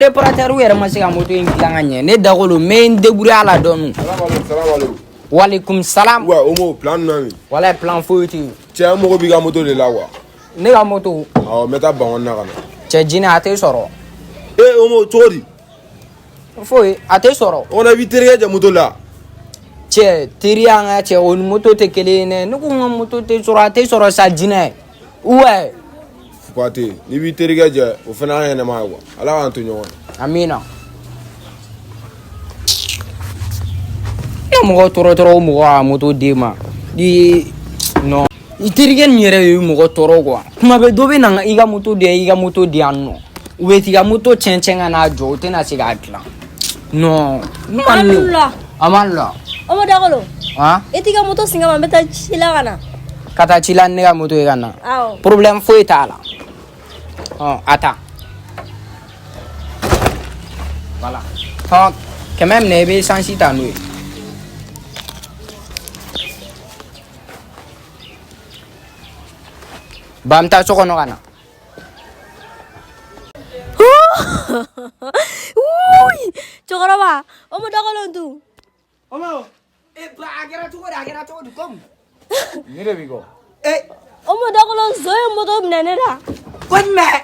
Réparateur yɛrɛ ma se ka moto in dilan ka ɲɛ. Ne dagolo, n bɛ n débrouiller a la dɔɔni. Salamaleykum. Walekum salam. Wa Omo, plan jumɛn bɛ yen? Walayi, plan foyi tɛ yen. Cɛ, n mago b'i ka moto de la quoi. Ne ka moto? Awɔ, n bɛ taa Bankɔni na ka na. Cɛ, jinɛ, a tɛ sɔrɔ. Ee Omo, cogo di? Foyi, a tɛ sɔrɔ. O kɔnɔ, i b'i terikɛ jɛ moto la. Cɛ, teriya, an ka cɛ, o ni moto tɛ kelen ye dɛ. Ne ko n ka moto tɛ sɔrɔ, a tɛ sɔrɔ sa, jinɛ, ouais. Fuate, n'i b'i terikɛ jɛ, o fana y'an ɲɛnama ye quoi. Ala k'an to ɲɔgɔn ye. Amina. Ne mɔgɔ tɔɔrɔ tɔɔrɔ, o mɔgɔ ka moto d'e ma ni non, i terikɛ nin yɛrɛ ye mɔgɔ tɔɔrɔ quoi. Kuma bɛɛ dɔ bɛ na i ka moto di yan, i ka moto di yan nɔ, u bɛ t'i ka moto tiɲɛ tiɲɛ ka n'a jɔ, u tɛna se k'a dilan. Non. Alhamdulillah. A ma la. Omo Dagolo. Han. I t'i ka moto sin ka ma, n bɛ taa ci la ka na. Ka taa ci la ni ne ka moto ye ka na? Awɔ. Problème foyi t'a la. Ɔ, a ta, voilà. Hɔn, 100 minɛ, i bɛ essence ta n'o ye. Ba, n bɛ taa so kɔnɔ ka na. Cɛkɔrɔba, Omo Dagolo dun. Omo, e ba, a kɛra cogo di? A kɛra cogo di komi? Ne de b'i kɔ. E. Omo Dagolo, zon ye moto minɛ ne la. Ko jumɛn?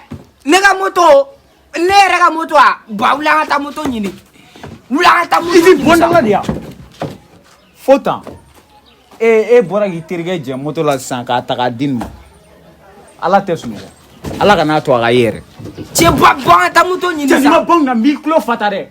Ne ka moto? Ne yɛrɛ ka moto? A ba, wuli an ka taa moto ɲini, wuli an ka taa moto I ti ɲini bɔ sa. n da la de yan. Fo tan. E bɔra k'i terikɛ jɛ moto la sisan k'a ta k'a di nin ma. Ala tɛ sunɔgɔ. Ala kan'a to a ka ye yɛrɛ. Cɛ, ba, bɔ an ka taa moto ɲini Cɛ, n'i sa. ma bɔ n na, n b'i tulo fa ta dɛ.